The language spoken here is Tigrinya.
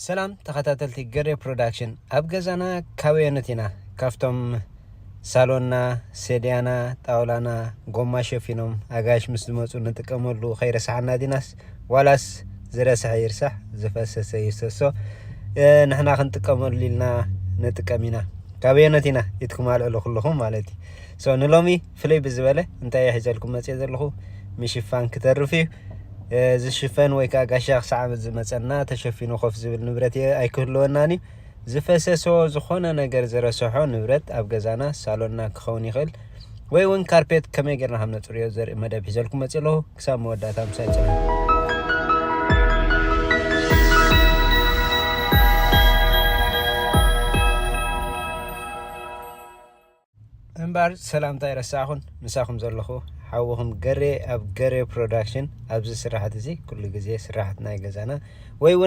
ሰላም ተኸታተልቲ ገሬ ፕሮዳክሽን፣ ኣብ ገዛና ካበየኖት ኢና? ካብቶም ሳሎንና፣ ሴድያና፣ ጣውላና ጎማ ሸፊኖም ኣጋይሽ ምስ ዝመፁ ንጥቀመሉ ከይረሳሓና ዲናስ? ዋላስ ዝረስሐ ይርሳሕ ዝፈሰሰ ይፍሰሶ ንሕና ክንጥቀመሉ ኢልና ንጥቀም ኢና? ካበየኖት ኢና ኢትኩም ኣልዕሉ ኩልኹም ማለት እዩ። ንሎሚ ፍለይ ብዝበለ እንታይ ሒዘልኩም መፅእ ዘለኹ? ምሽፋን ክተርፍ እዩ። ዝሽፈን ወይ ከዓ ጋሻ ክሳዕ ዝመፀና ተሸፊኑ ኮፍ ዝብል ንብረት ኣይክህልወናን እዩ። ዝፈሰሶ ዝኾነ ነገር ዝረሰሖ ንብረት ኣብ ገዛና ሳሎንና ክኸውን ይኽእል ወይ እውን ካርፔት ከመይ ጌርና ከም ነፅርዮ ዘርኢ መደብ ሒዘልኩም መፅእ ኣለኹ። ክሳብ መወዳእታ ምሳይ ፅንሑ። እምበር ሰላምታ ኣይረሳዕኹን። ምሳኹም ዘለኹ ሓውኹም ገሬ ኣብ ገሬ ፕሮዳክሽን። ኣብዚ ስራሕት እዚ ኩሉ ግዜ ስራሕት ናይ ገዛና ወይ እውን